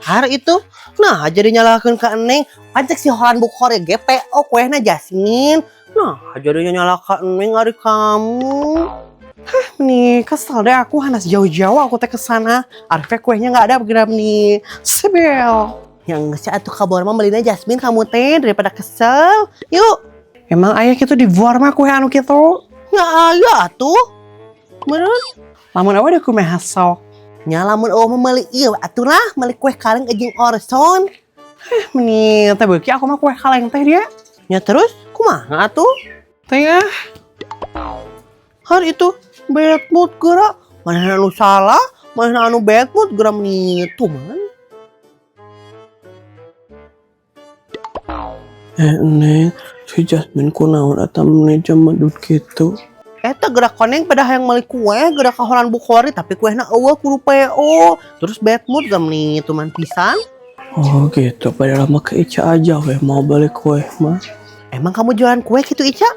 Har itu. Nah, jadi nyalahkeun ka Neng. Pancek si Holland Bukhari GPO kuehna Jasmine. Nah, jadinya nyalah ka Neng ari kamu. Hah, nih kesel deh aku, hanas jauh-jauh aku teh kesana. Arif kuehnya nggak ada begini nih. Sebel. Yang sih atuh kabar mah melina Jasmine kamu teh daripada kesel. Yuk. Emang aya gitu di buar mah kue anu gitu? Nggak aya atuh. Meureun. Lamun awe deh kumaha sok. Nya lamun eueuh mah meuli ieu atuh lah, meuli kue kaleng jeung Orson. Eh, meni teh beuki aku mah kue kaleng teh dia. Nya terus kumaha atuh? Teh ah. Har itu bad mood geura. Mana anu salah, mana anu bad mood geura meni tuman. Eh, Neng, si Jasmine kunaon eta meni jemedut gitu? Eta gerak koneng pada hayang meuli kue, gerak ka Holland Bukhari tapi kuehna eueuh kudu PO. Terus bad mood gak meni tuman pisan. Oh gitu, padahal mah ke Ica aja weh mau beli kue mah. Emang kamu jualan kue gitu, Ica?